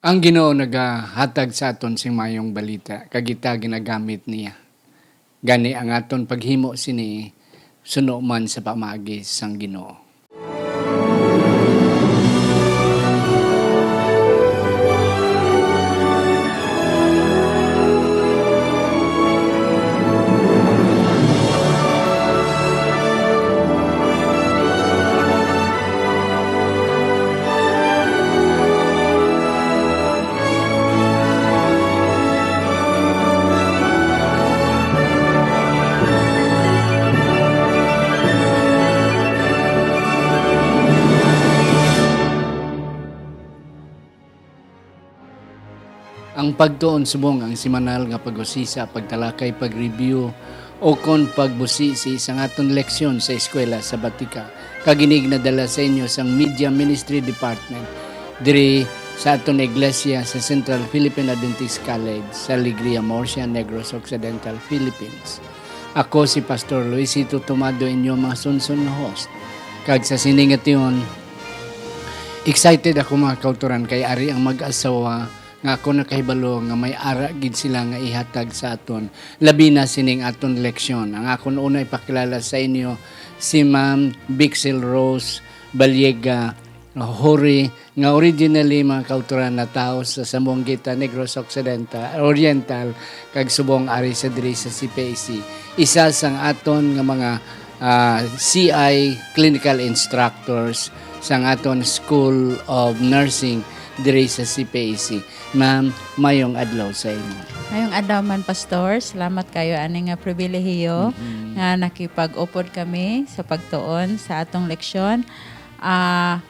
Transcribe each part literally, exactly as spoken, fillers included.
Ang Ginoo nagahatag sa aton sing maayong balita, kag kita ginagamit niya. Gani ang aton paghimo sini suno man sa pamaagi sang Ginoo. Ang pagtuon subong ang semanal nga pag-usisa, pagtalakay, pag-review, o kon pagbusi sa aton leksyon sa eskwela sabatika. Kag ini ginadala sa inyo sang Media Ministry Department diri sa aton iglesia sa Central Philippine Adventist College sa Alegria, Murcia, Negros Occidental, Philippines. Ako si Pastor Luisito Tomado, inyo mga sunson nga host. Kag sa sini nga tion, excited ako, mga kautoran, kay ari ang mag-asawa nga ako nakahibalo nga may ara gid sila nga ihatag sa aton, labi na sining aton leksyon. Ang akon una ipakilala sa inyo si Ma'am Bixel Rose Baliega Hori, nga originally, mga kautoran, natawo sa Zamboanguita, Negros Occidental, Oriental, kag subong ari sa diri sa C P A C. Isa sang aton nga mga, ah, C I, clinical instructors sang aton School of Nursing diri sa C P A C. Ma'am, mayong adlaw sa imo. Mayong adlaw man, Pastor. Salamat kayo ani nga pribilehiyo Mhm. nga nakipag-upod kami sa pagtuon sa atong leksyon. Ah,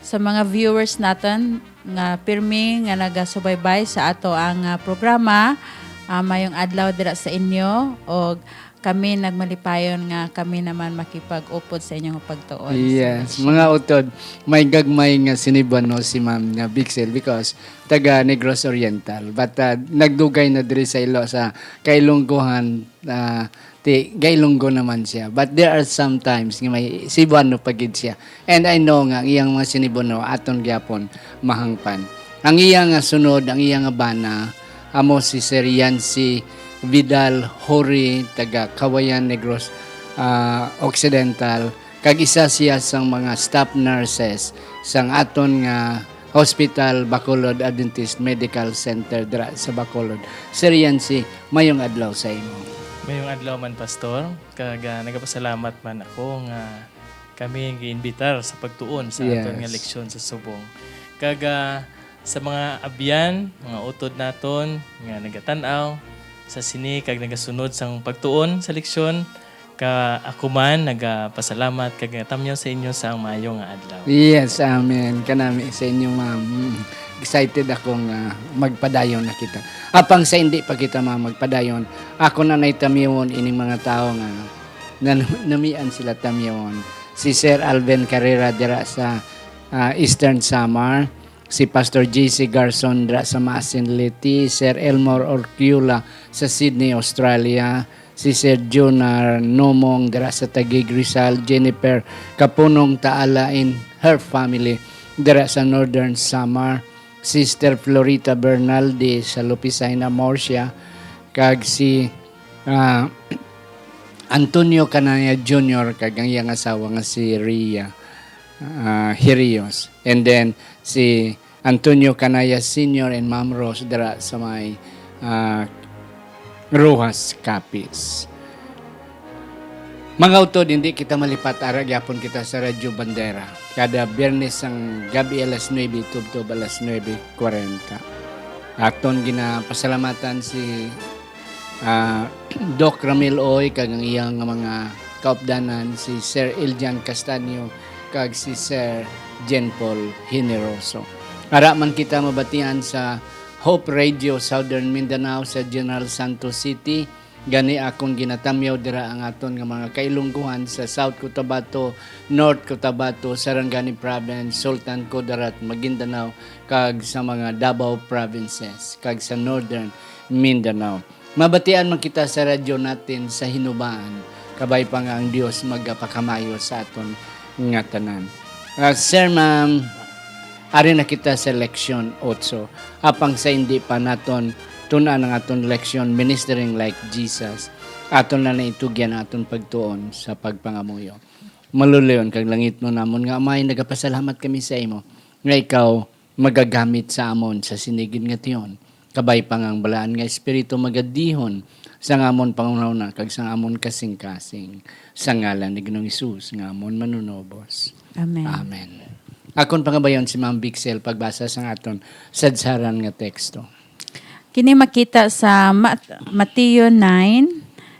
sa mga viewers naton nga pirmi nga nagasubaybay sa ato ang, ah, programa, ah, mayong adlaw dira sa inyo, og kami nagmalipayon nga kami naman makipag-upod sa inyong pagtuon sa Yes, leksyon. Mga utod, may gagmay nga sinibano si Ma'am nga Bixel because taga Negros Oriental, but, ah, nagdugay na diri sa ilo sa Kailungguhan, ah, ti, Gailunggo naman siya. But there are sometimes nga may Cebuano pa gid siya. And I know nga ang iyang mga sinibano aton gyapon mahangpan. Ang iya nga sunod, ang iya nga bana, amo si Sir Yancy Vidal Hori, taga Cauayan, Negros, ah, Occidental, kag isa siya sang mga staff nurses sang aton nga hospital, Bacolod Adventist Medical Center, dira sa Bacolod. Sir Yancy, mayong adlaw sa imo. Mayong adlaw man, Pastor. Kag, ah, nagapasalamat man ako nga kami giimbitar sa pagtuon sa aton nga Yes. leksyon sa subong. Kag, ah, sa mga abyan, mga utod naton nga nagatan-aw sa sini kag nagasunod sang pagtuon sa leksyon, ka ako man nagapasalamat kag natamyaw sa inyo sa ang maayo nga adlaw. Yes, amen. Kanami sa inyo, ma'am. Mm. Excited ako nga magpadayon na kita. Apang sa hindi pa kita, ma'am, magpadayon, ako na nay tamyawon ining mga tawo nga nan-, namian sila tamyawon. Si Sir Alvin Carrera dira sa, ah, Eastern Samar, si Pastor J C Garson dira sa Maasin, Leyte, Sir Elmore Orquiula sa Sydney, Australia, si Sir Junar Nomong dira sa Taguig, Rizal, Jennifer Kapunong Taala and her family dira sa Northern Samar, Sister Florita Bernaldi sa Lupisay, Murcia, kag si, ah, Antonio Canaya Junior kag ang iyang asawa nga si Ria, ah, Hirios. And then, si Antonio Canaya Senior and Ma'am Rose dira sa may, ah, Roxas, Capiz. Mga utod, hindi kita malipat, ara gyapon kita sa Radyo Bandera. Kada Biyernes sang gabi alas nuebe, tubtob alas nuebe kwarenta. Aton ginapasalamatan si ah, Doc Ramil Oy kag ang iyang mga kaupdanan, si Sir Iljan Castaño kag si Sir Jen Paul Generoso. Ara man kita mabatian sa Hope Radio Southern Mindanao sa General Santos City. Gani akong ginatamyaw dira ang aton nga mga kailungguhan sa South Cotabato, North Cotabato, Sarangani Province, Sultan Kudarat, Maguindanao, kag sa mga Davao Provinces, kag sa Northern Mindanao. Mabatian man kita sa radyo natin sa Hinubaan. Kabay pa nga ang Dios magapakamayo sa aton nga tanan. Ah, sir, ma'am, Ari na kita sa leksyon otso. Apang sa hindi pa naton tun-an ang aton leksyon, Ministering Like Jesus, aton na naitugyan ang aton pagtuon sa pagpangamuyo. Maluloyon kag langitnon namon nga Amay, nagapasalamat kami sa imo nga ikaw magagamit sa amon sa sini gid nga tion. Kabay pa nga ang Balaan nga Espiritu magadihon sang amon panghunahuna kag sang amon kasing-kasing. Sa ngalan ni Ginoong Hesus nga amon Manunubos. Amen. Amen. Akon pangabayon si Ma'am Bixel pagbasa sang aton sadsaran nga teksto. Kini makita sa Mat-, Mateo nine,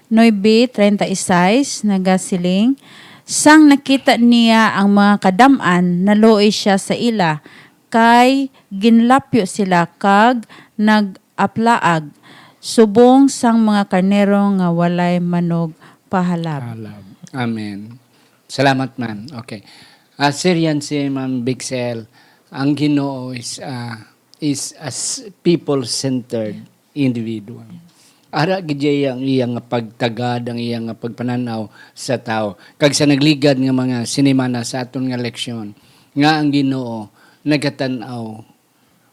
nuebe treinta y seis, nagasiling, "Sang nakita niya ang mga kadam-an, naluoy sia sa ila, kay ginlapyo sila kag nag-aplaag, subong sang mga karnero nga walay manugpahalab." Halab. Amen. Salamat, ma'am. Okay. Ah, Syrian si Ma'am Bixel, ang Ginoo is, ah, is a s-, people-centered individual. Ara gid iya ang iya nga pagtagad, ang iya nga pagpananaw sa tawo. Kag sa nagligad nga mga sinimana sa aton nga leksyon, nga ang Ginoo nagatan-aw,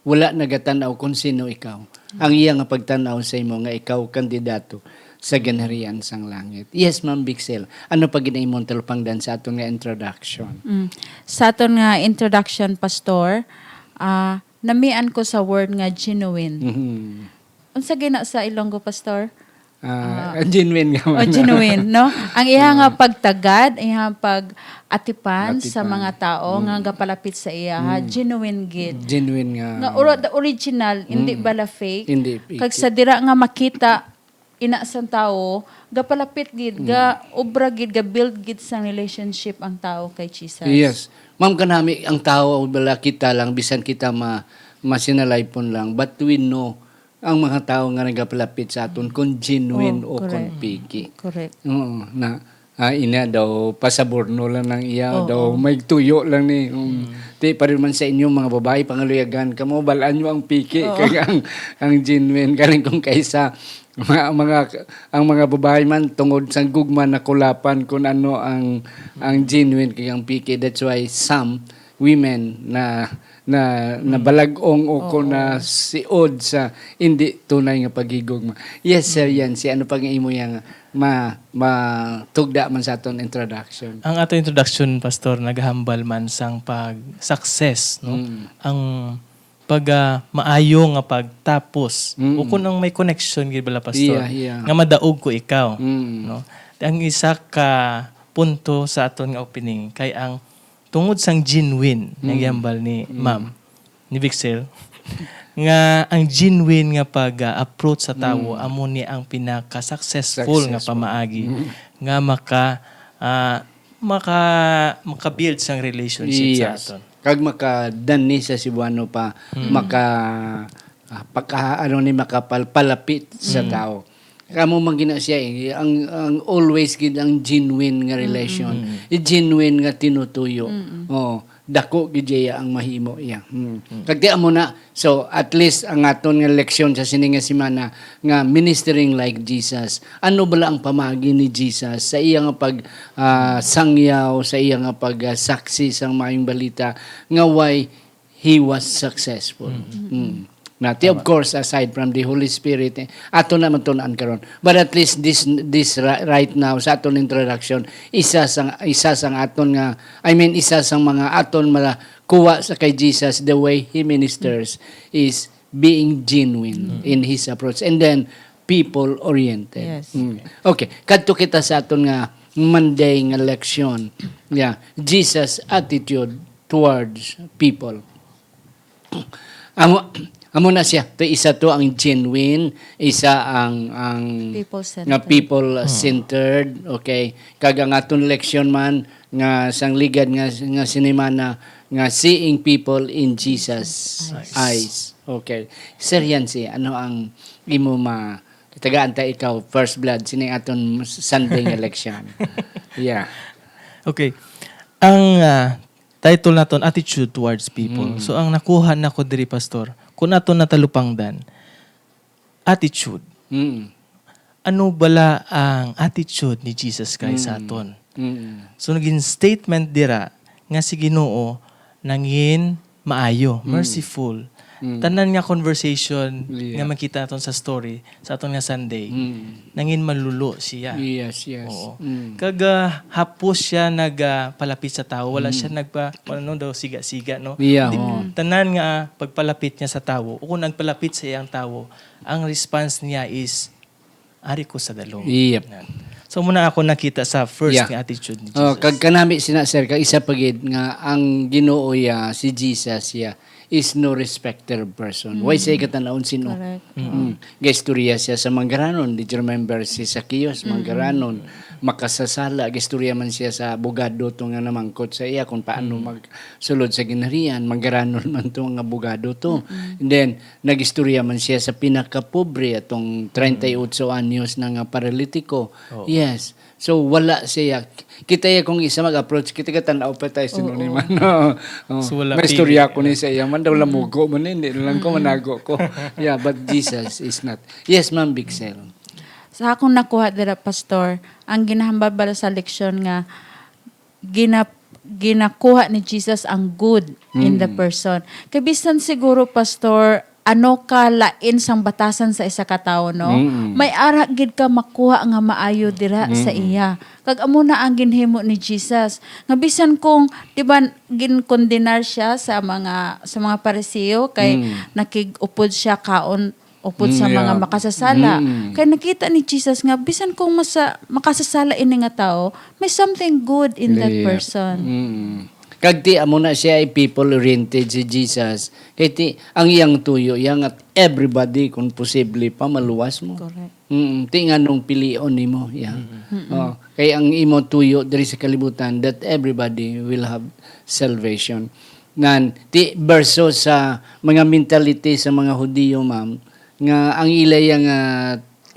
wala nagatan-aw kung sino ikaw. Ang iya nga pagtan-aw sa imo nga ikaw kandidato sa ginharian sang langit. Yes, Ma'am Bixel. Ano pa gid ang imong talupangdan sa aton nga introduction? Mm. Sa aton nga introduction, Pastor, ah, namian ko sa word nga genuine. Mhm. Unsa gina sa Ilonggo, Pastor? Ah, Ah. Genuine nga Oh, man. Genuine, no? Ang iya nga Ah. pagtagad, iya nga pag-atipan sa Atipan. mga tao nga Mm. gapalapit sa iya, ha? Mm. Genuine gid. Genuine nga. Nga oro-, the original, hindi Mm. bala fake. Hindi fake. Kag sa dira nga makita, ina sang tawo, gapalapit gid, Mm. ga-obra gid, ga-build gid sang relationship ang tawo kay Jesus. Yes. Ma'am, kanami, ang tawo, bala kita lang, bisan kita ma-, masinalaypon lang, but we know ang mga tawo nga nagapalapit sa aton kung genuine Oh, o kung correct. piki. Correct. Oo, na, ah, ina daw, pasaborno lang nang iya, Oo. daw, may tuyo lang ni. Um, Mm. Ti, pa rin man sa inyo, mga babae, pangaluyagan, kamo, balaan nyo ang piki, Oo. kag ang, ang genuine, galing kung kaisa, mga, mga, ang mga babae man, tungod sa gugma, nakulapan kung ano ang, ang genuine, kag ang piki. That's why some women na, na, Hmm. nabalag-ong o kung Oo. na siod sa hindi tunay nga paghigugma. Yes, Sir Hmm. Yancy, ano pa nga imo yang ma-, matugda man sa aton introduction? Ang ato introduction, Pastor, naghambal man sang pag-success, no? Hmm. Ang pag, ah, maayo nga pagtapos, Mm. o kung ang may connection, gid bala, Pastor, Iya, iya. nga madaog ko ikaw, Mm. no? Ang isa ka punto sa aton nga opening kay ang tungod sang genuine nga Mm. gihambal ni Mm. Ma'am, ni Bixel, nga ang genuine nga pag, ah, approach sa tawo, Mm. amo ni ang pinaka-successful nga Successful. pamaagi Mm. nga maka, ah, maka-, maka-build sang relationship sa Yes. aton. Kag maka-dani sa Cebuano pa, Mm. maka-, ah, pagka, ano ni, makapalpalapit sa Mm. tao. Kamo man gina siya, eh, ang, ang always gid ang genuine nga relation, Mm. eh, genuine nga tinutuyo. Mm. Oo, dako gid iya ang mahimo iya. Mm. Mm. Kag di amo na, so at least ang aton nga leksyon sa sini nga semana nga Ministering Like Jesus. Ano bala ang pamagi ni Jesus sa iya nga pag, ah, sangyaw, sa iya nga pag, ah, saksi sang maayong balita nga why he was successful. Mm. Mm. Nati, of Tama. course, aside from the Holy Spirit, eh, ato na matun-an karon. But at least this, this ri-, right now, sa aton introduction, isa sang, isa sang aton nga, I mean, isa sang mga aton mala-, kuha sa kay Jesus, the way he ministers is being genuine Mm. in his approach. And then, people-oriented. Yes. Mm. Okay, kadto kita sa aton nga Monday nga leksyon. Yeah, Jesus' attitude towards people. Amo, amo na siya. To, isa to ang genuine, isa ang, ang People-centered. nga people-centered, okay? Kag ang aton leksyon man nga sang ligad nga, nga sinimana nga seeing people in Jesus' Eyes. eyes. Okay. Sir Yancy, ano ang imo ma-, tagaan ta ikaw, first blood, sini aton Sunday nga leksyon? Yeah. Okay. Ang, ah, title naton, Attitude Towards People. Mm. So, ang nakuha nako diri, Pastor, kung aton natalupangdan, attitude. Mm. Ano bala ang attitude ni Jesus Christ sa Mm. aton? Mm. So, naging statement dira nga si Ginoo nangin maayo, Mm. merciful. Mm. Tanan nga conversation Yeah. nga makita naton sa story, sa aton nga Sunday, Mm. nangin malulo siya. Yes, yes. Oo. Mm. Kag, ah, hapos siya nagpalapit sa tawo, wala Mm. siya nagpa-, ano daw, siga-siga, no? Yeah, Di-, oo. tanan nga pagpalapit niya sa tawo, o kung nagpalapit sa iyang tawo, ang response niya is, "Ari ko sa dalom." Yep. Yan. So, muna ako nakita sa first Yeah. nga attitude ni Oh, Jesus. kag kanami sina, sir, kag isa pa gid nga ang Ginoo ya, si Jesus ya, is no respecter of person. Why Mm. siya ikatan-awon sino? Correct. Mm. Mm. Gaistorya siya sa manggaranon. Did you remember si Zacchaeus, Mm. manggaranon, makasasala. Gaistorya man siya sa abogado to nga namangkot sa iya kung paano Mm. magsulod sa ginharian. Manggaranon man to nga abogado to. Mm-mm. And then, nag-istorya man siya sa pinakapobre, atong treinta y ocho Mm. anyos na nga paralitiko. Oo. Yes. So, wala siya. Kita ya kung isa mag-approach, kita ka tan-aw pa tayo Oo. sinoniman. Oo. Oo. So, wala May istorya pili. ko ni sa iya man, daw Mm. lamugo man, hindi na lang ko, Mm-mm. manago ko. Yeah, but Jesus is not. Yes, Ma'am Bixel. Sa akong nakuha dira, Pastor, ang ginahambal bala sa leksyon nga gina-, ginakuha ni Jesus ang good in the Mm. person. Kay bisan siguro, Pastor, ano ka lain sang batasan sa isa ka tawo, no? Mm. May ara gid ka makuha nga maayo dira sa Mm. iya. Kag amo na ang ginhimo ni Jesus. Nga bisan kung, di ba, ginkondenar siya sa mga, sa mga Pariseo kay Mm. nakig-upod siya kaon upod sa Mm, mga yeah. makasasala. Mm. Kay nakita ni Jesus nga bisan kung masa-, makasasala ini nga tawo, may something good in that Yeah. person. Mm. Kag ti, amo na siya ay people-oriented si Jesus. Kay ti, ang iyang tuyo, iya nga everybody, kung posible pa, maluwas mo. Correct. Mm, ti nganong pilion nimo, yeah. Mm-mm. Mm-mm. Oh, kay ang imo tuyo diri sa kalibutan, that everybody will have salvation. Nan, ti, versus sa mga mentality sa mga Hudiyo, ma'am, nga ang ila ya nga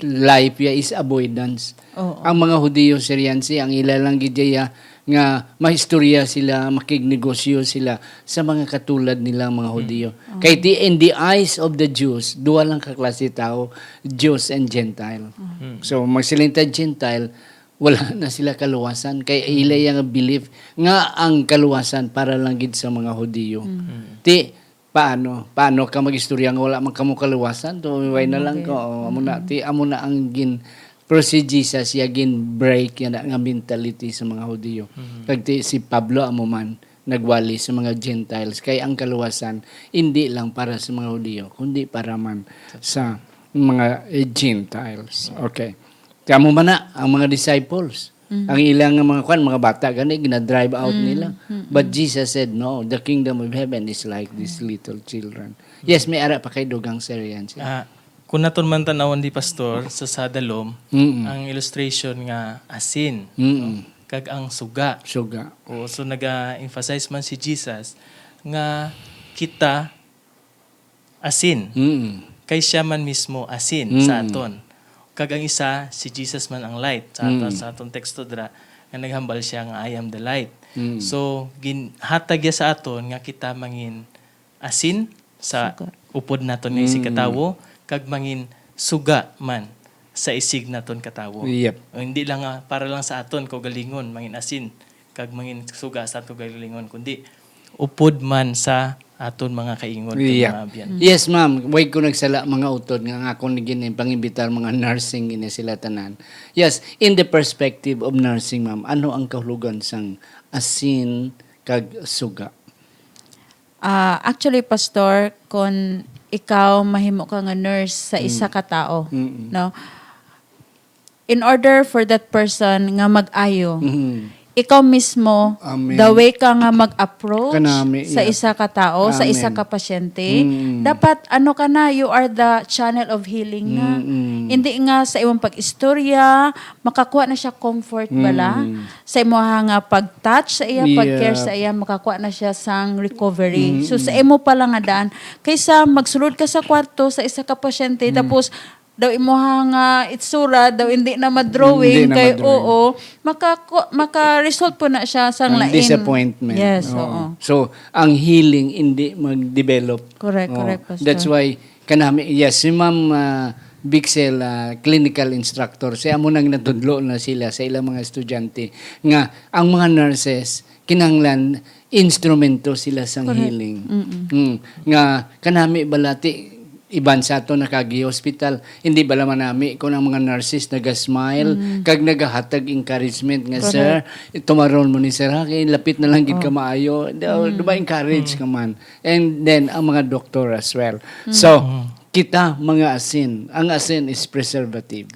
life ya is avoidance. Oo. Ang mga Hudiyo, Syrian, si ang ila lang gid ya nga mahistorya sila, makignegosyo sila sa mga katulad nilang mga Hudiyo. Mm. Kay ti, in the eyes of the Jews, duha lang ka klase tao, Jews and Gentile. Mm. So, magsiling ta Gentile, wala na sila kaluwasan. Kay Mm. ila ya nga belief nga ang kaluwasan para lang gid sa mga Hudiyo. Mm. Ti, paano? Paano ka mag-istorya nga wala man kamo kaluwasan? Tumiway na Ano lang din? ko. O, amo na, Mm. ti, amo na ang gin-, pero si Jesus, ya gin-break ya na nga mentality sa mga Hudiyo. Mhm. Kag ti, si Pablo amo man, nagwali sa mga Gentiles. Kay ang kaluwasan, hindi lang para sa mga Hudiyo, kundi para man sa mga, eh, Gentiles. Okay. Kamo man na, ang mga disciples. Mhm. Ang ilang nga mga kwan, mga bata gani, gina-drive out Mm, nila. mm, But mm. Jesus said, "No, the kingdom of heaven is like these Mm. little children." Yes, may ara pa kay dugang, Sir Yancy. Ah, kung naton man tan-awon di, Pastor, sa, sa dalom, Mm-mm. ang illustration nga asin, Mm-mm. no? Kag ang suga. Suga. Oo, so naga-emphasize man si Jesus nga kita asin. Mm. Kay siya man mismo asin sa Mm. aton. Kag ang isa, si Jesus man ang light. Sa aton, Mm. sa aton teksto dira, nga naghambal siya nga, "I am the light." Mm. So, ginhatag niya sa aton nga kita mangin asin sa Suga. upod naton nga isig Mm. katawo, kag mangin suga man sa isig naton katawo. Yep. O, hindi lang nga para lang sa aton kaugalingon, mangin asin, kag mangin suga sa aton kaugalingon, kundi upod man sa aton mga kaingon, kag Yeah. mga abyan. Mm. Yes, ma'am. Way ko nagsala, mga utod, nga ang akon gini pangimbitar, mga nursing gini sila tanan. Yes, in the perspective of nursing, ma'am, ano ang kahulugan sang asin kag suga? Ah, actually, Pastor, kung ikaw mahimo ka nga nurse sa Mm. isa ka tao, Mm-mm. no? In order for that person nga mag-ayo, Mm. ikaw mismo, Amen. the way ka nga mag-approach Kanami, sa yeah. isa ka tao, sa isa Amen. ka pasyente, Mm. dapat, ano ka na, you are the channel of healing na. Mm-mm. Hindi nga sa imong pag-istorya, makakuha na siya comfort bala. Mm. Sa imo nga pag-touch sa iya, pag-care Yeah. sa iya, makakuha na siya sang recovery. Mm-mm. So, sa imo pala nga daan, kaysa magsulod ka sa kwarto sa isa ka pasyente, Mm. tapos daw imuha nga itsura, daw hindi na madrawing, Hindi na kay madrawing. oo, makaku-, maka-result po na siya sang Ang lain. disappointment. Yes, Oo. oo. So, ang healing hindi mag-develop. Correct, Oo. correct, Pastor. That's why, kanami, yes, si Ma'am, ah, Bixel, ah, clinical instructor, siya mo nang natudlo na sila sa ilang mga estudyante nga ang mga nurses, kinahanglan instrumento sila sang Correct. healing. Mm-mm. Mm. Nga kanami bala ti iban sa ato nakagi-hospital, hindi bala manami kung ang mga nurses naga-smile kag nagahatag encouragement nga, Correct. "Sir, tumaron mo ni sir, ha, kay lapit na lang gid ka Oh. maayo." Daw, di ba, encourage ka man. And then ang mga doktor as well. So, kita mga asin, ang asin is preservative.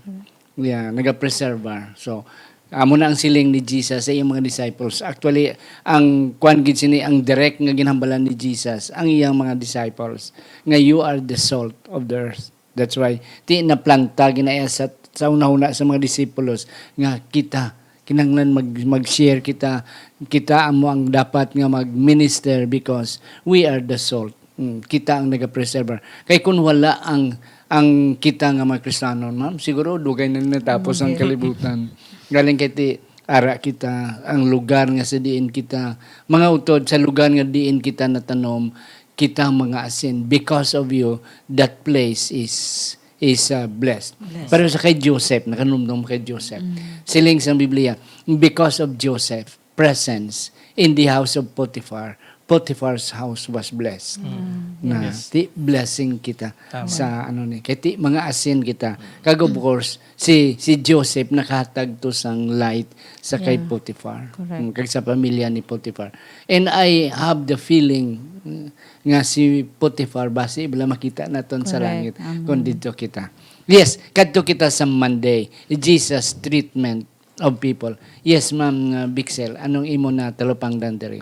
Yeah, nagapreserbar. So, amo na ang siling ni Jesus sa iyang mga disciples. Actually, ang kwan gid sini, ang direct nga ginhambalan ni Jesus ang iyang mga disciples, nga, "You are the salt of the earth." That's why ti naplanta ginaya sa, sa hunahuna sa mga disipulos nga kita kinahanglan mag, mag-share kita, kita amo ang dapat nga mag-minister because we are the salt. Mm, kita ang nagapreserbar. Kay kung wala ang, ang kita nga mga Kristiyanon, ma'am, siguro dugay na natapos ang Okay. kalibutan. Galing kay ti ara kita, ang lugar nga sa diin kita, mga utod sa lugar nga diin kita natanom, kita ang mga asin. Because of you, that place is is uh, blessed. Blessed. Pero sa kay Joseph, nakanumdom kay Joseph. Siling sang Biblia, because of Joseph presence in the house of Potiphar, Potiphar's house was blessed. Na, Yes. ti blessing kita Tama. sa ano ni, kay ti mga asin kita. Kag of course, si si Joseph nakahatag to sang light sa kay Yeah. Potiphar. Correct. Mm, kag sa pamilya ni Potiphar. And I have the feeling mm, nga si Potiphar basi bala makita naton sa Correct. langit Amen. kung didto kita. Yes, kadto kita sa Monday, Jesus treatment of people. Yes, Ma'am, uh, Bixel, anong imo na talupangdan diri?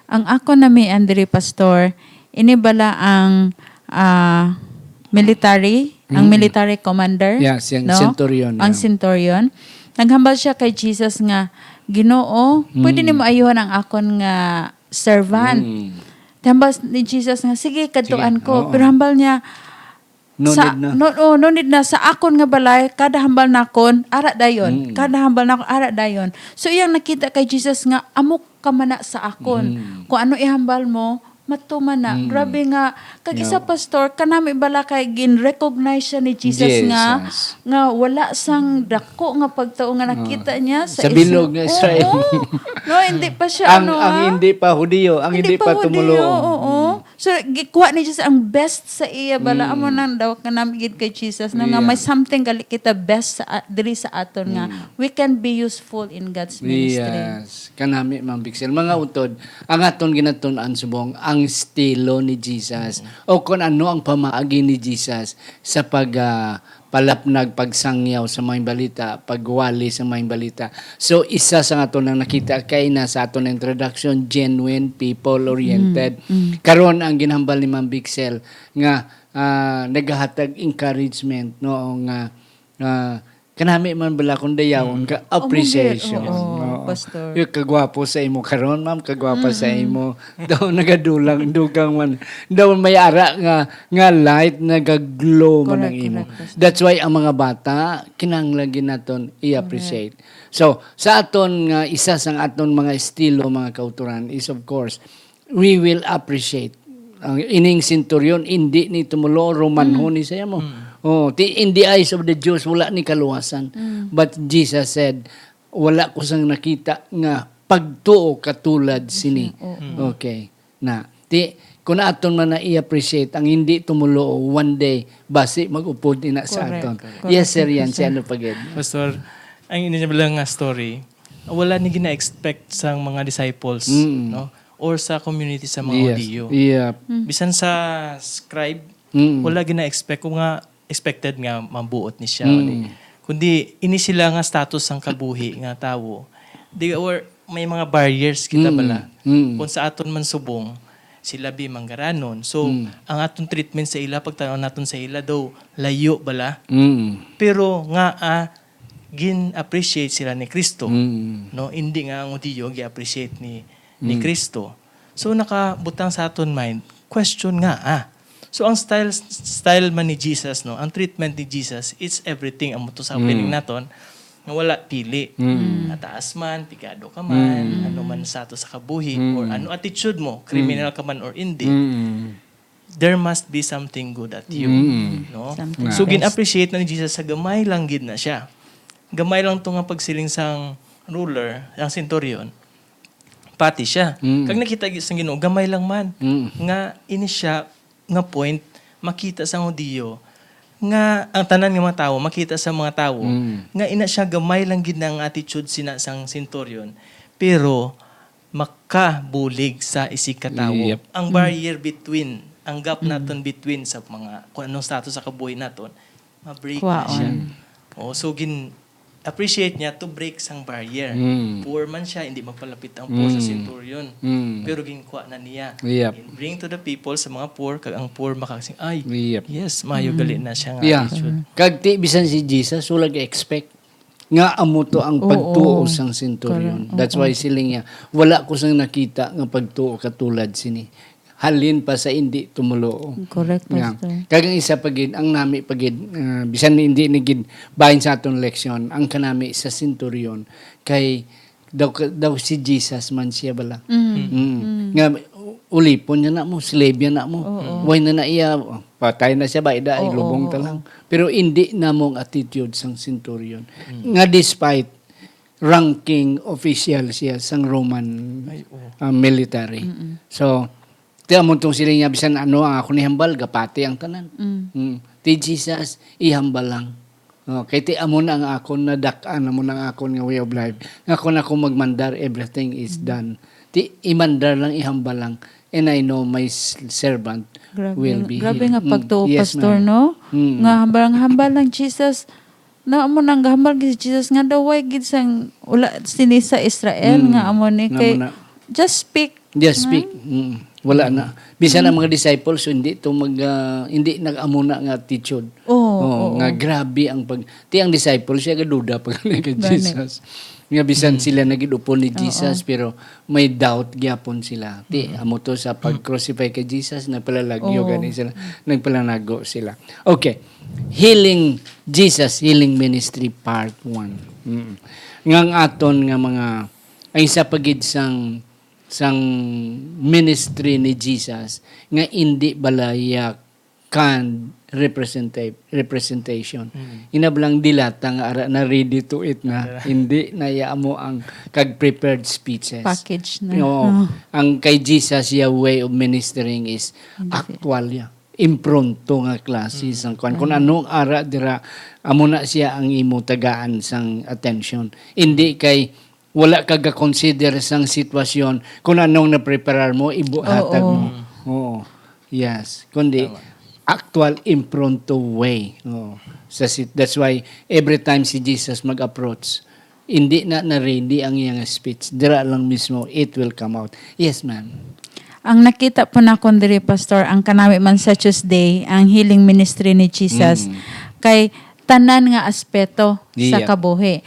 Ang ako na mi, Andre, Pastor, ini bala ang ah, military, ang Mm. military commander, Yeah, siyang no? centurion, Ang yeah. centurion. Naghambal siya kay Jesus nga, "Ginoo, pwede Mm. nimo ayuhan ang akon nga servant." Mm. Hambal ni Jesus nga, "Sige, kadtuan Sige, ko." oo. Pero hambal niya, No sa, need na. No, oh, no need na. Sa akon nga balay, kada hambal nakon, ara dayon. Mm. Kada hambal nakon, ara dayon. So, iyang nakita kay Jesus nga, "Amo ka man na sa akon. Mm. Kung ano ihambal mo, matuman na." Mm. Grabe nga. Kag isa, Yeah. Pastor, kanami bala kay gin-recognize siya ni Jesus nga, Jesus. nga wala sang dako nga pagtao nga nakita niya sa Sa bilog Isra-, nga Israel. Oo. No, hindi pa siya, Ang, ano, ang ah. Hindi pa Hudiyo, ang hindi, pa, Hudiyo, tumulo. Oo. So, gikuha ni Jesus ang best sa iya bala. Mm. Amo nang daw kanami gid kay Jesus, no, nga Yeah. may something gali kita best sa a-, diri sa aton nga Mm. we can be useful in God's ministry. Yes, kanami, Ma'am Bixel. Mga utod, ang aton ginatun-an subong, ang estilo ni Jesus, o kung ano ang pamaagi ni Jesus sa pag, ah, palapnag, pagsangyaw sa mga balita, pagwali sa mga balita. So, isa sa aton nang nakita kay na sa aton introduction, genuine, people-oriented. Mm, mm. Karon, ang ginhambal ni Ma'am Bixel nga, ah, nagahatag encouragement, no, nga, ah, kanami man bala kung dayawon ka, Oh, appreciation. oo, Oo. Pastor. Yung kagwapo sa imo karon, ma'am, kagwapa sa imo. Daw nagadulang, dugang man. Daw may ara nga, nga light, nagaglow man ang Correct, imo. correct, Pastor. That's why ang mga bata, kinahanglan gid naton i-appreciate. So, sa aton nga, isa sang aton mga estilo, mga kauturan, is of course, we will appreciate. Ang ining centurion, hindi ni tumulo, Romanhon ni sa imo. Oh, ti-, in the eyes of the Jews, wala ni kaluwasan. But Jesus said, "Wala ko sang nakita nga pagtuo katulad sini." Oo. Okay. Na, ti, kung aton man na i-appreciate, ang hindi tumulo, one day, basi mag-upod ina sa Correct. aton. Correct. Yes, Sir Yan, si ano pa gid? Pastor, ang inyo lang nga story, wala ni gina-expect sang mga disciples, Mm. no? Or sa community sa mga Yes. Hudiyo. Yeah. Bisan sa scribe, Mm. wala gina-expect ko nga expected nga mabuot ni siya. Mm. Kundi, kundi ini sila nga status sang kabuhi nga tawo. They were, may mga barriers kita Mm. bala. Mm. Kung sa aton man subong, sila bi manggaranon. So, Mm. ang aton treatment sa ila, pagtanaw naton sa ila, daw layo bala. Mm. Pero nga, ah, gin-appreciate sila ni Kristo. Mm. No, hindi nga ang Hudiyo gi-appreciate ni ni Mm. Kristo. So, nakabutang sa aton mind, question nga, ah. So, ang style style man ni Jesus, no, ang treatment ni Jesus, it's everything. Amo to sa opening Mm. naton, nga wala pili. Mm. Mataas man, pigado ka man, Mm. ano man sa ato sa kabuhi, Mm. or ano attitude mo, criminal ka man or hindi, Mm. there must be something good at you. Mm. No? Something So, best. Gin-appreciate na ni Jesus sa gamay lang gid na siya. Gamay lang to nga pagsiling sang ruler, ang centurion. pati siya. Mm. Kag nakita gi-, sang Ginoo, gamay lang man. Mm. Nga ini siya nga point, makita sa Hudiyo, nga ang tanan nga mga tawo, makita sa mga tawo, Mm. nga ina siya gamay lang gid na ang attitude sina sang centurion, pero makabulig sa isig ka tawo. Yep. Ang Mm. barrier between, ang gap Mm. naton between sa mga, kung anong status sa kabuhi naton, ma-break na Kwaon. siya. Mm. Oo, so gin-, appreciate niya to break sang barrier. Mm. Poor man siya, hindi magpalapit ang poor sa Mm. centurion. Mm. Pero ginkuha na niya. Yep. Bring to the people sa mga poor, kag ang poor makasing, "Ay, Yep. yes, maayo Mm. gali na siya nga Yeah. attitude." Kag ti bisan si Jesus, wala ga-expect nga amo to ang Oo. pagtuo sang centurion. Correct. That's Oo. why siling niya, "Wala ko sang nakita nga pagtuo katulad sini. Halin pa sa indi tumuluo." Correct, Yeah. Pastor. Kag ang isa pa gid, ang nami pa gid, ah, bisan hindi ni gid bahin sa aton leksyon, ang kanami sa centurion kay daw ka, daw si Jesus man siya bala. Mm. Mm. Mm. Nga, ulipon niya na mo, slave niya na mo. Oo. Why na na iya, patay na siya ba, ida, Oo, ilubong ta oo. lang. Pero hindi na mo ang attitude sang centurion. Mm. Nga despite ranking official siya sang Roman, Ay, oo. ah, military. Mm-mm. So, ti amo tong siling niya, bisan ano ang ako ni hambal, gapati ang tanan. Mm. Mm. Ti Jesus, ihambal lang. Oh, kay ti amo na ang akon nadak-an, amo na ang akon nga way of life. Nga kon ako magmandar, everything is Mm. done. Ti imandar lang, ihambal lang. And I know my s-, servant Grabe will nga, be grabe healed. nga Mm. pagtuo, Yes, Pastor, ma'am. no? Mm. Nga hambal-hambal lang, Jesus, na amo nang gahambal gid si Jesus nga daw way gid sang wala sini sa Israel Mm. nga amo ni Nga kay amo na. just speak. Just Nga? speak. Mm. Wala na. Bisan ang Mm. mga disciples, hindi to mag, ah, hindi nag-amo na nga attitude. Oo, Oh, oo. nga grabe ang pag-, ti ang disciples, siya gaduda pa gani kay Gani. Jesus. Nga bisan Mm. sila nagidupon ni Oo. Jesus, pero may doubt gyapon sila. Ti, Mm. amo to sa Mm. pag-crucify kay Jesus, nagpalalagyo Oo. gani sila, nagpalanago sila. Okay. Healing, Jesus healing ministry part one. Mm. Nga ang aton nga mga, ang isa pa gid sang, sang ministry ni Jesus nga indi bala iya canned representa-, representation. Mm. Inablang dilata nga ara na ready to eat na, Ara. hindi na iya amo ang kag prepared speeches. Package na. Oo. Ah. Ang kay Jesus, iya way of ministering is Hindi. actual, iya. Impromptu nga klase Mm. sang kuwan. Kung Mm. anong ara dira, amo na siya ang imo tagaan sang attention. Hindi kay wala ka ga-consider sang sitwasyon kung anong napreparar mo, ibuhatag Oo. mo. Mm. Oo. Yes. Kundi Tama. actual impromptu way. Oo. Sa sit-, that's why every time si Jesus mag-approach, hindi na na-ready ang iyang speech. Dira lang mismo, it will come out. Yes, ma'am. Ang nakita po nakon diri, Pastor, ang kanami man sa Tuesday, ang healing ministry ni Jesus, Mm. kay tanan nga aspeto sa Yeah. kabuhi.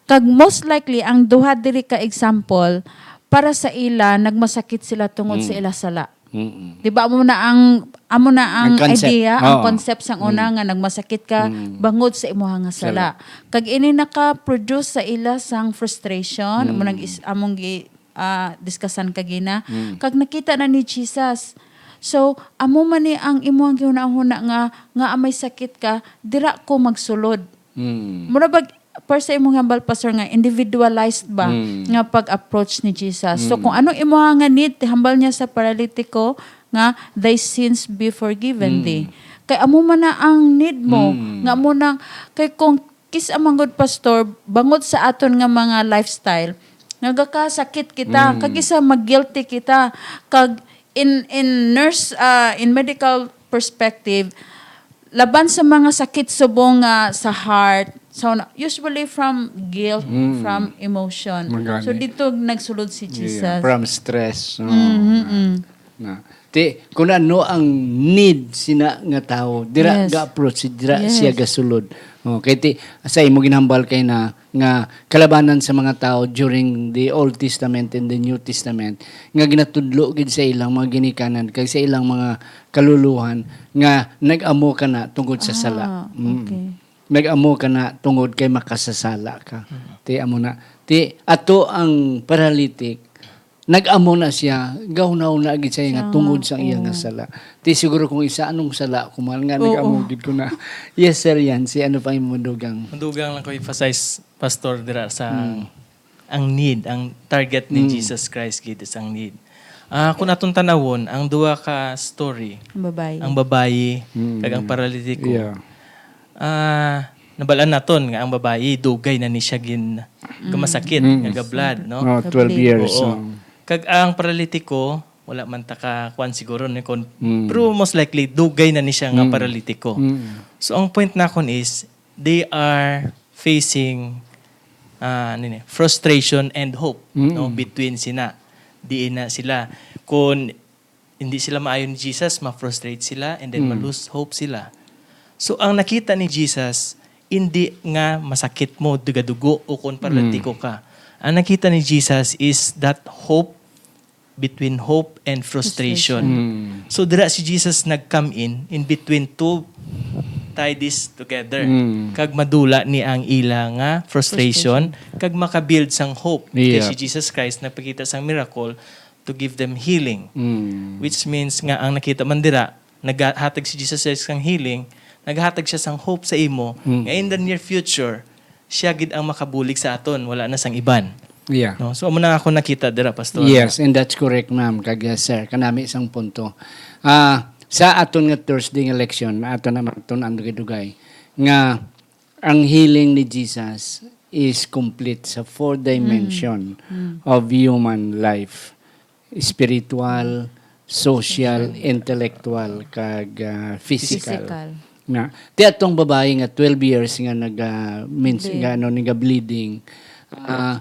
Kag most likely, ang duha diri ka example, para sa ila, nagmasakit sila tungod sa Mm. ila sala. Mm-mm. Di ba, amo na ang, amo na ang Ang concept. idea, ang Oo. concept sang una Mm. nga nagmasakit ka Mm. bangod sa imuha nga sala. Sala. Kag ini naka-produce sa ila sang frustration, Mm. amo nang is-, among gi-, ah, diskasan kagina. Mm. Kag nakita na ni Jesus. So, amo man ni ang imuhang gihunahuna nga, nga may sakit ka, dira ko magsulod. Mm. Mura bag, per sa imong hambal, Pastor, nga individualized ba Mm. nga pag-approach ni Jesus? So, Mm. kung anong imuha nga need, hambal niya sa paralitiko nga, "Thy sins be forgiven Mm. thee." Kay amo man na ang need mo, Mm. nga amo nang, kay kung kis-a man gud, Pastor, bangod sa aton nga mga lifestyle, nagakasakit kita, Mm. kag isa mag-guilty kita, kag in, in nurse, ah, in medical perspective, laban sa mga sakit subong nga sa heart, sa una, usually from guilt, Mm. from emotion. Magani. So, dito nagsulod si Yeah, Jesus. from stress, no? Mm, mm, mm. Na. Ti, kung ano ang need sina nga tawo, dira Yes. ga-approach, dira Yes. siya gasulod. Oh, kay ti, sa imo ginhambal kay na, nga kalabanan sa mga tawo during the Old Testament and the New Testament, nga ginatudlo gid sa ilang mga ginikanan, kag sa ilang mga kaluluhan, nga nag-amo ka na tungod sa sala. Ah, Mm. okay. Nag-amo ka na tungod kay makasasala ka. Mm. Ti, amo na. Ti, ato ang paralytic, nag-amo na siya, gahunahuna gid siya nga Siya tungod nga, sa iya nga oo. sala. Ti siguro kung isa, anong sala ko man nga Oo. nag-amo gid ko na. Yes, Sir Yan, si ano pa imong madugang? Madugang lang ko emphasize, Pastor, dira sa Mm. Ang need, ang target ni Mm. Jesus Christ gid is ang need. Ah, kung atong tanawon, ang duha ka story, Ang babayi. ang babayi Mm. kag ang paralitiko. Yeah. Ah, nabalaan naton nga ang babayi, dugay na ni siya gin-, Mm. gamasakit, Mm. nga gablad, no? Oh, twelve Gablad. years, Oo. um. Kag ang paralitiko, wala man ta ka kuwan siguro ni kon-, Mm. pero most likely, dugay na ni siya nga Mm. paralitiko. Mm. So, ang point nakon is, they are facing, ah, ano ni, frustration and hope, Mm. no, between sina. Diin na sila. Kung hindi sila maayo ni Jesus, ma-frustrate sila, and then Mm. ma-lose hope sila. So, ang nakita ni Jesus, hindi nga masakit mo, dugadugo, o kung paralitiko Mm. ka. Ang nakita ni Jesus is that hope between hope and frustration. Frustration. Mm. So, dira si Jesus nag-come in, in between to tie this together. Mm. Kag madula ni ang ila nga frustration, Frustration. kag makabuild sang hope. Kay Yeah. si Jesus Christ nagpakita sang miracle to give them healing. Mm. Which means nga ang nakita man dira, nagahatag si Jesus Christ sang healing, nagahatag siya sang hope sa imo, Mm. nga in the near future, siya gid ang makabulig sa aton, wala na sang iban. Yeah. No? So, amo na ako nakita dira, Pastor. Yes, and that's correct, ma'am, kag, uh, sir. Kanami sang punto. Ah, sa aton nga Thursday nga leksyon, ato naman tun-an dugay-dugay, nga ang healing ni Jesus is complete sa four dimension Mm. Mm. of human life. Spiritual, social, Social. intellectual, kag, ah, physical. Physical. Na, ti atong babayi nga twelve years nga naga-, mins-, Bleed. nga, ano, naga-bleeding, ah,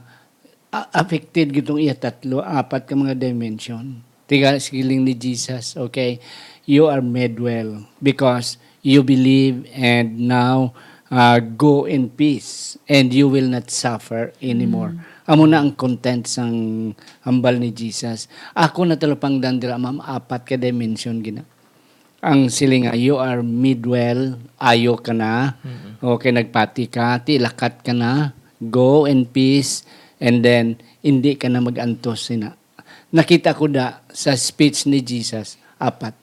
a-, affected gitong iya tatlo, apat ka mga dimension. Tiga siling ni Jesus, okay, "You are made well because you believe, and now, uh, go in peace and you will not suffer anymore." Mm. Amo na ang content sang hambal ni Jesus. Ako na talapangdan dira, ma'am, apat ka dimension gina. Ang siling nga, "You are made well, ayo ka na, Mm-mm. okay, nagpati ka, ti lakat ka na, go in peace, and then, hindi ka na mag-antos sina." Nakita ko da sa speech ni Jesus, apat.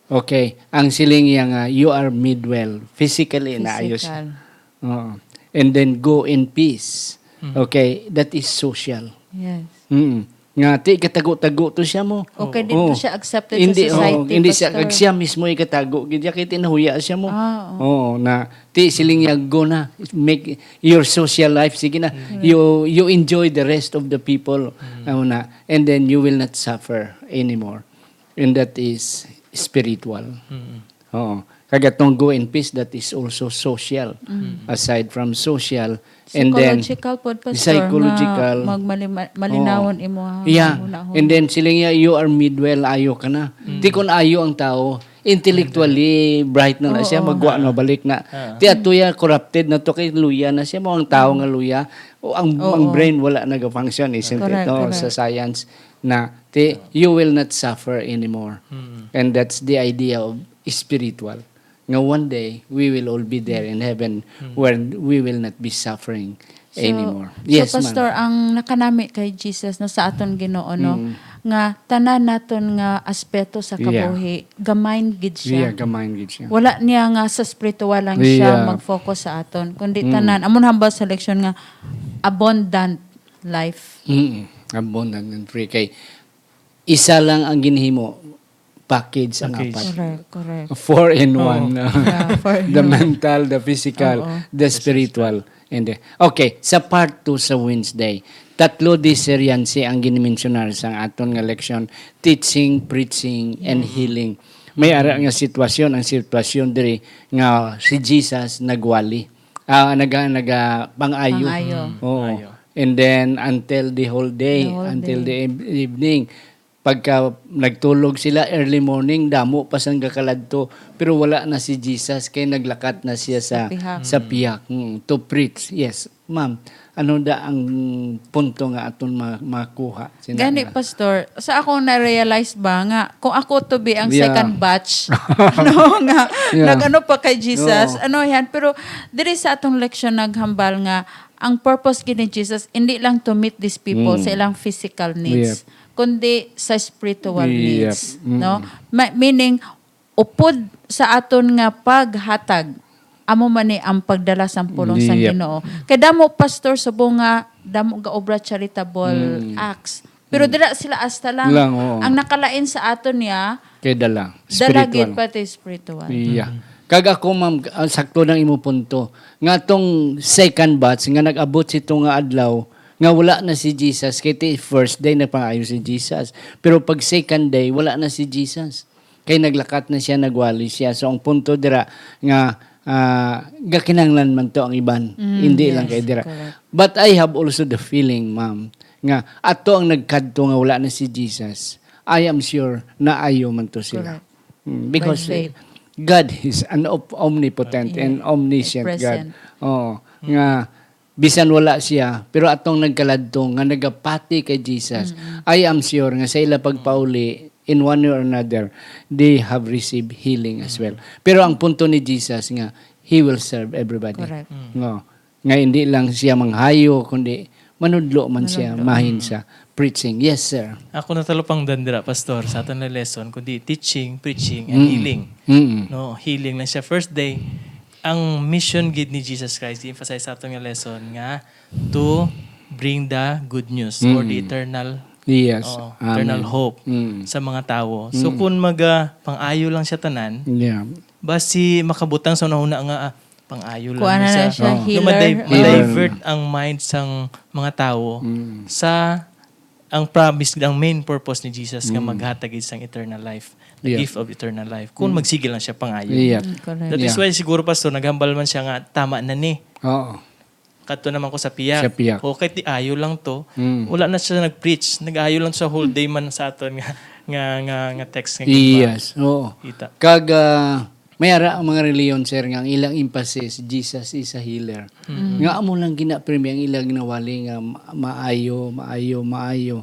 Okay, ang siling niya nga, "You are made well, physically, naayos." Physical. Oo. And then, "Go in peace." Mm. Okay, that is social. Yes. Mm. Nga, ti katago-tago to siya mo. Okay, di Oo. to siya accepted Hindi, sa society, oo, hindi siya, Pastor. Siya mismo ikatago. Gid siya, kay tinahuya siya mo. Ah, oo. Oo, na, ti siling niya, "Go na. Make your social life. Sige na. Mm. You, you enjoy the rest of the people." Mm. Ano na. And then you will not suffer anymore. And that is spiritual. Mm. Oo. Kag atong "Go in peace," that is also social. Mm. Aside from social, and then Psychological pod, Pastor, psychological. nga magmalima-, malinawon Oo. imo ang Yeah. hunahuna. And then, siling niya, "You are made well, ayo ka na." Mm. Ti kun ayo ang tao, intellectually bright na na Oo. siya, magwa Ah. na balik na. Ah. Ti ato ya, corrupted na to, kay luya na siya, mo ang tao Mm. nga luya, o ang, Oo. ang brain wala nag-function, isn't it? Correct, No, correct. sa science na, ti, you will not suffer anymore. Mm. And that's the idea of spiritual. Nga one day, we will all be there in heaven Mm. where we will not be suffering So, anymore. so, Yes, ma'am. Pastor, ang nakanami kay Jesus, no, sa aton Ginoo, no, Mm. nga tanan naton nga aspeto sa Yeah. kabuhi, ga-mind gid siya. Yeah, ga-mind gid siya. Wala niya nga sa spiritual lang siya Yeah. mag-focus sa aton, kundi Mm. tanan. Amo na hambal sa leksyon nga abundant life. Mm. Abundant and free. Kay isa lang ang ginhimo, package ang Package. apat. Correct, correct. Four in Oo. one. Yeah, four in The one. mental, the physical, Oo. the spiritual. And the, okay, sa part two sa Wednesday, tatlo di seriansi ang ginimensyonar sa aton nga leksyon, teaching, preaching, and Mm. healing. May ara nga sitwasyon, ang sitwasyon diri nga si Jesus nagwali. Ah, naga-, naga-, pang-ayo. Pang-ayo. Oo. Ayo. And then, until the whole day, The whole until day. the ev-, evening. Pagka nagtulog sila, early morning, damo pa sang gakaladto, pero wala na si Jesus, kay naglakat na siya sa, Sa pihak. sa Mm. pihak, mm, to preach. Yes, ma'am. Ano da ang punto nga aton ma-, makuha? Sina Gani, nga Pastor, sa akong na-realize ba nga kung ako to be ang Yeah. second batch, no, nga Yeah. nag-ano pa kay Jesus, Oo. ano yan, pero diri sa atong leksyon naghambal nga ang purpose gid ni Jesus, hindi lang to meet these people Mm. sa ilang physical needs, Yep. kundi sa spiritual Yep. needs, Mm. no? Ma-, meaning, upod sa aton nga paghatag Amo man ni ang pagdala sang pulong sang Yep. Ginoo. Kay damo, Pastor, subong nga damo gaobra charitable Mm. acts. Pero Mm. dira sila asta lang. Lang, oo. Ang nakalain sa aton niya, Kay dala. dala Spiritual. gid pati spiritual. Iya. Mm. Kag ako, ma'am, ah, sakto lang imo punto. Nga tong second batch nga nag-abot sito nga adlaw, nga wala na si Jesus, kay ti first day nagpangayo si Jesus. Pero pag second day, wala na si Jesus. Kay naglakat na siya, nagwali siya. So, ang punto dira nga, ah, gakinahanglan man to ang iban. Mm, Hindi lang yes, kay dira. correct. But I have also the feeling, ma'am, nga ato ang nagkadto nga wala na si Jesus. I am sure na ayo man to sila. Correct. Mm, By because faith. God is an op-, omnipotent Yes. and omniscient God. Present. Oo. Mm. Nga bisan wala siya, pero atong nagkaladto nga nagapati kay Jesus, Mm-mm. I am sure nga sa ila pagpauli, in one way or another, they have received healing as well. Mm. Pero ang punto ni Jesus nga, He will serve everybody. Correct. Mm. No. Nga hindi lang siya manghayo, kundi manudlo man siya, Manudlo. mahin Mm. sa preaching. Yes, sir. Ako na talupangdan dira, Pastor, sa aton nga lesson, kundi teaching, preaching, and Mm. healing. Mm. No, healing lang siya. First day, ang mission gid ni Jesus Christ, i-emphasize sa aton nga lesson nga to bring the good news or the Mm. eternal, Yes. oo, Amen. eternal hope Mm. sa mga tawo. So, Mm. kung maga pang-ayo lang siya tanan, Yeah. basi makabutang sa una-una nga, ah, pang-ayo lang Kuha na na siya. siya, Oh. No, healer. maday-, Healer. ma-divert ang mind sang mga tawo Mm. sa ang promise, ang main purpose ni Jesus nga Mm. maghatag gid sang eternal life, the Yeah. gift of eternal life. Kung Mm. magsige lang siya pang-ayo. Yeah. Mm, correct. That is Yeah. why siguro, Pastor, naghambal man siya nga, "Tama na ni. Oo. Kadto naman ko sa pihak." Sa pihak. O, kay ti ayo lang to. Mm. Wala na siya nag-preach. Nag-ayo lang sa whole day man sa aton nga, nga, nga, nga text nga ginba-, Yes, oo. kita. Kag, ah, may ara ang mga reliyon, sir, nga ang ilang emphasis, Jesus is a healer. Mm. Nga amo lang gina, pirmi ang ilang ginawali nga ma-, maayo, maayo, maayo.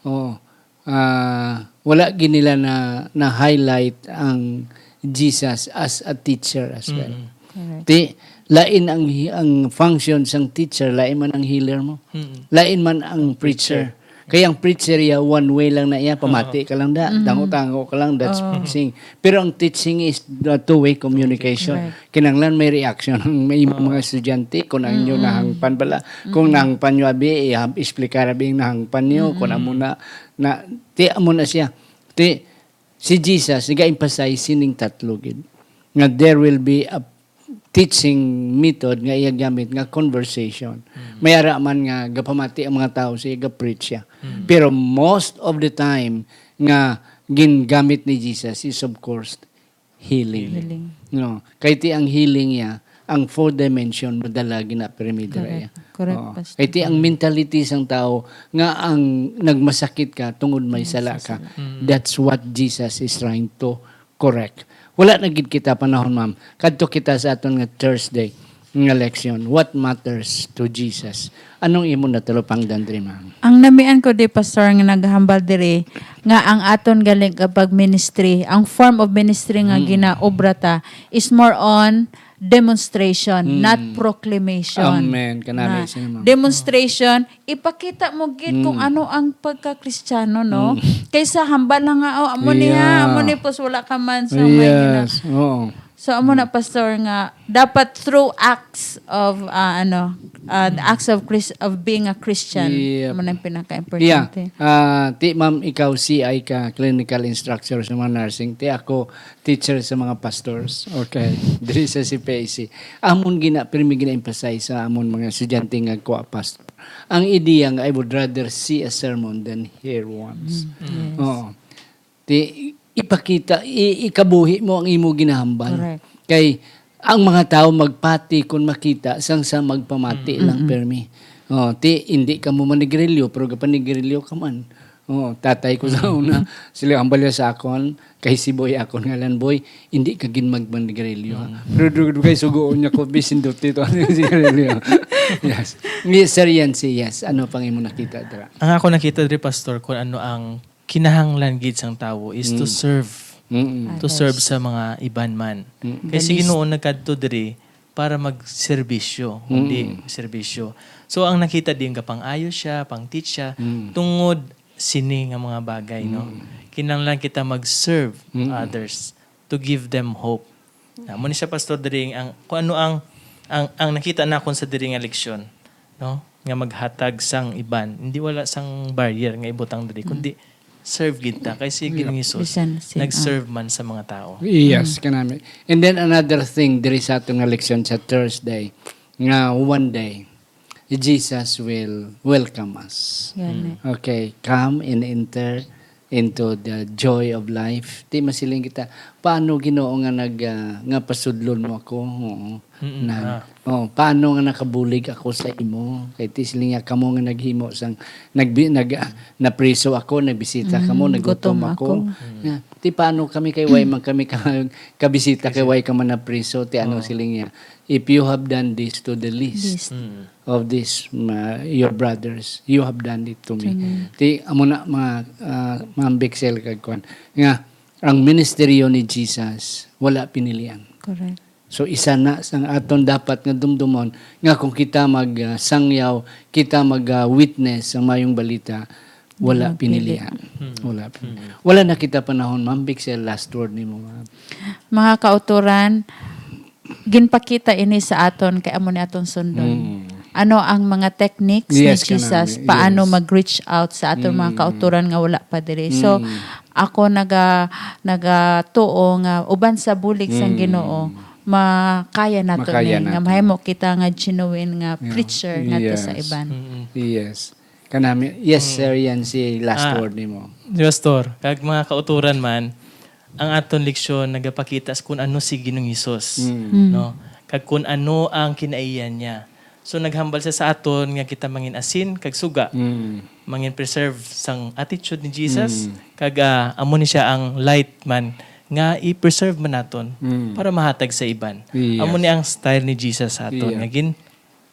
Oo. Ah, wala gid nila na, na-highlight ang Jesus as a teacher as well. Mm. Correct. Ti, lain ang hi-, ang function sang teacher, lain man ang healer mo. Mm. Lain man ang Ang preacher. preacher. Kaya ang preacher, ya, one way lang na iya, pamati Oo. ka lang da, Mhm. tango-tango ka lang, that's Oo. preaching. Pero ang teaching is the two-way communication. Correct. Kinahanglan may reaction ang may Oo. mga estudyante kung ang inyo Mm-mm. nahangpan bala. Kung Mm-mm. nahangpan nyo, abi, i-, explicar abi ang nahangpan nyo, kung Mm-mm. amo na, na, ti, amo na siya. Ti, si Jesus, nag-emphasize sining tatlo gid, nga there will be a teaching method nga iya gamit nga conversation. Mm. May ara man nga gapamati ang mga tawo sa iya, ga-preach siya. Mm. Pero most of the time nga gingamit ni Jesus is, of course, healing. Healing. No, kay ti ang healing niya, ang four dimension, madala gina-permit ra Correct. iya. Correct, Oo. Pastor. Kay ti ang mentality sang tawo nga ang nagmasakit ka tungod may May sala ka. sala. Mm. That's what Jesus is trying to correct. Wala na gid kita panahon, ma'am. Kadto kita sa aton nga Thursday nga leksyon. What matters to Jesus? Anong imo natulupangdan diri, ma'am? Ang namian ko di, Pastor, nga naghambal diri, nga ang aton galing pag-ministry, ang form of ministry nga Mm. ginaobra ta is more on demonstration, Mm. not proclamation. Amen. Kanami Na siya, ma'am. demonstration, ipakita mo gid kung Mm. ano ang pagka-Kristiyano, no? Mm. Kaysa hambal lang nga, "Oh, amo niya, Yeah. amo ni, pos wala ka man sa may gina-" Yes. Oo. So, amo na, Mm. Pastor, nga dapat through acts of, ah, ano, ah, the Mm. acts of Chris-, of being a Christian, Yep. amo na ang pinaka-importante. Yeah. Ah, ti, ma'am, ikaw C I ka, clinical instructor sa mga nursing. Ti, ako, teacher sa mga pastors. Okay. Diri sa C P I C. Amon gina, pirmi gina-emphasize sa amon mga estudyante nga kuha pastor. Ang ideya nga, "I would rather see a sermon than hear once." Mm, yes. Oo. Ti, ipakita, i-, ikabuhi mo ang imo ginahambal. Correct. Kay ang mga tawo magpati kon makita sang sa magpamati Mm, lang mm. permi. Oh, ti, hindi ka mo manigrilyo, pero gapanigrilyo ka man. Oh, tatay ko sa Mm. una, sila ang balya sa akon, kay si Boy akon ngalan, "Boy, hindi ka gid magmanigrilyo, ha?" Mm. Pero dugay sugoon niya ko, "Bisin duty to ang sigarilyo." Yes. Yes, Sir Yancy, yes. Ano pang imo nakita dira? Ang ako nakita diri, Pastor, kung ano ang kinahanglan gid sang tawo is to Mm. serve. Mm-mm. To Others. serve sa mga iban man. Mm. Kay The si least. Ginoo nagkadto diri para magserbisyo, kundi Mm. serbisyo. So, ang nakita din, gapang-ayo siya, pang-teach siya, Mm. tungod sini nga mga bagay, no? Mm. Kinahanglan kita mag-serve Mm. others to give them hope. Amo ni siya, Pastor, diri ang, kung ano ang, ang, ang nakita nakon sa diri nga leksyon, no? Nga maghatag sang iban. Hindi wala sang barrier nga ibutang diri, kundi serve gid ta. Kay si Ginoong Jesus, bisan sin-, nag-serve man sa mga tao. Yes, kanami. And then another thing, diri sa aton nga leksyon sa Thursday, nga one day, Jesus will welcome us. Gani. Okay, come and enter into the joy of life. Ti masiling kita, paano, Ginoo, nga nag-, ah, nga pasudlon mo ako? Oo. Mm, Nag-, ah. oh, paano nga nakabulig ako sa imo? Kay ti siling niya, kamo nga naghimo sang, nagbi-, nag-, ah, napriso ako, nagbisita kamo, Mm, nagutom gutom ako. ako. Nga, ti paano kami kay way man kami ka-, kabisita kay way ka man napriso? Ti ano Oh. siling niya? If you have done this to the least Least. Mm. of this, ma-, your brothers, you have done it to me. To me. Ti, amo na, mga, ah, Ma'am Bixel, kag kwan, nga ang ministeryo ni Jesus wala pinilian. Correct. So, isa na sang aton dapat nga dumdumon nga kung kita mag, ah, sangyaw, kita mag, ah, witness sang mayong balita, wala Wala pinili. pinilian. Hmm. Wala pin-, Hmm. wala na kita panahon, Ma'am Bixel, last word nimo, ma'am. Mga kauturan, ginpakita ini sa aton kay amo ni aton sundon. Mm. Ano ang mga techniques Yes, ni Jesus kanami. paano Yes. mag-reach out sa aton mga Mm. kauturan nga wala pa diri? So, Mm. ako naga-, nagatuo nga uban sa bulig sang Mm. Ginoo, makaya nato Makaya ni nga nato. mahimo kita nga genuine nga Yeah. preacher nato sa Yes. iban. Mm-mm. Yes. Kanami, yes, Mm. Sir Yancy, last Ah. word nimo. Pastor, kag mga kauturan man, ang aton leksyon nagapakita sa kun ano si Ginoong Hesus, Mm. Mm. no? Kag kun ano ang kinaiyan niya. So, naghambal siya sa aton nga kita mangin asin kag suga, Mm. mangin preserve sang attitude ni Jesus, Mm. kag, ah, amo ni siya ang light man nga i-preserve man naton Mm. para mahatag sa iban. Yes. Amo ni ang style ni Jesus sa aton Yeah. nga gin-,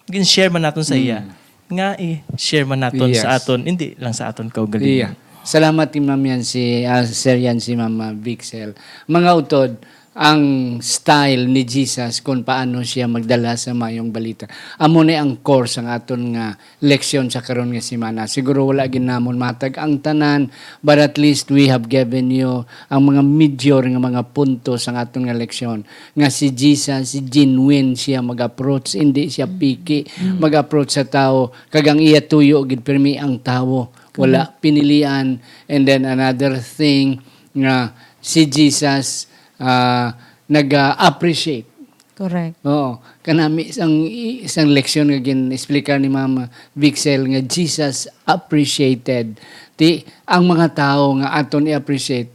gin-share man naton sa iya, Mm. nga i-share man naton sa Yes. aton, hindi lang sa aton kaugalingon. Yeah. Salamat ni Ma'am Yancy, ah, Sir Yancy, Ma'am, ah, Vixel. Mga utod, ang style ni Jesus kung paano siya magdala sa mayong balita. Amo ni ang core sang aton nga leksyon sa karon nga semana. Siguro wala gid namon matag ang tanan, but at least we have given you ang mga major nga mga punto sang aton nga leksyon, nga si Jesus, genuine siya mag-approach, hindi siya piki mag-approach sa tawo, kag ang iya tuyo gid pirmi ang tawo, wala pinilian. And then another thing, nga si Jesus, ah, nag-appreciate. Correct. Oo. Kanami isang, isang leksyon nga gin-explicar ni Mama Vixel nga Jesus appreciated. Ti, ang mga tawo nga aton i-appreciate,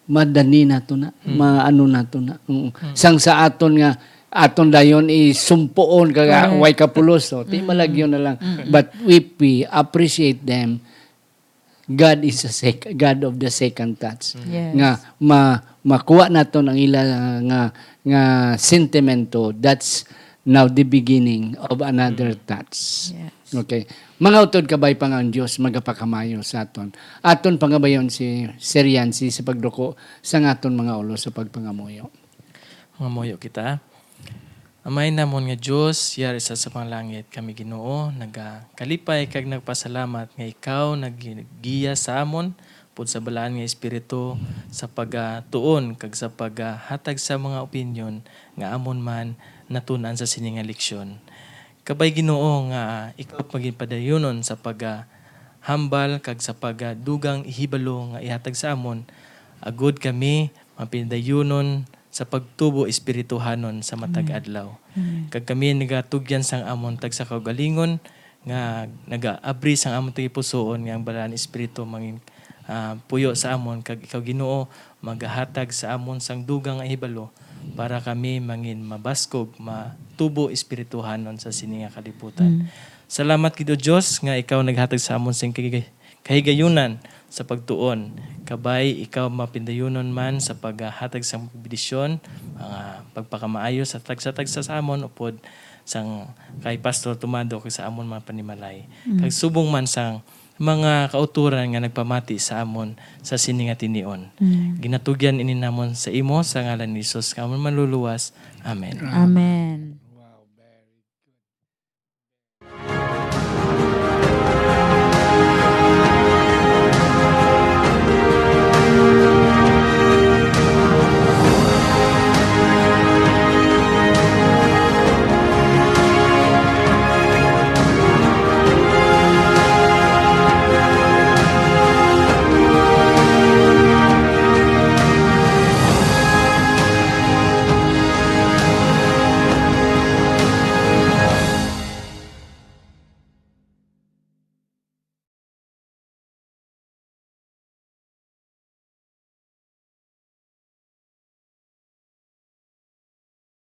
madani nato na, Mm. maano nato na. Mm. Mm. Sang sa aton nga, aton dayon isumpuon kag Correct. way kapulos, so, ti Mm. malagyo na lang. Mm. But if we appreciate them, God is a sec-, God of the second touch. Mm. Yes. Nga ma-, makuha naton ang ila nga, nga sentimento, that's now the beginning of another Mm. touch. Yes. Okay. Mga utod, kabay pa nga ang Dios magapakamayo sa aton. Aton pangabayon si Sir Yancy sa pagduko sa aton mga ulo sa pagpangamuyo. Mangamuyo kita. Amay namon nga Dios, yari sa, sa mga langit, kami, Ginoo, nagakalipay kag nagpasalamat nga ikaw naggiya sa amon pud sa balaan nga espiritu sa pagatuon kag sa paghatag sa mga opinyon nga amon man natun-an sa sini nga leksyon. Kabay, Ginoo, nga ikaw maging padayunon sa paghambal kag sa pagdugang ihibalo nga ihatag sa amon, agud kami mapindayonon sa pagtubo espirituhanon sa matag Mm. adlaw. Mm. Kag kami nagatugyan sang amon tagsa kaugalingon nga nagaabri sang amon tagipusoon nga ang Balaan Espiritu mangin-, ah, puyo sa amon, kag ikaw, Ginoo, magahatag sa amon sang dugang nga hibalo para kami mangin mabaskog, matubo espirituhanon sa sini nga kalibutan. Mm. Salamat gid, O Dios, nga ikaw naghatag sa amon sing kay-, kahigayunan sa pagtuon. Kabay, ikaw mapindayonon man sa paghatag sang bendisyon, mga pagpakamaayo sa tagsa-tagsa sa amon, upod sang kay Pastor Tumado kag sa amon mga panimalay. Mm. Kag subong man sang mga kauturan nga nagpamati sa amon sa sini nga tinion. Mm. Ginatugyan ini namon sa imo sa ngalan ni Jesus nga amon Manluluwas. Amen. Amen.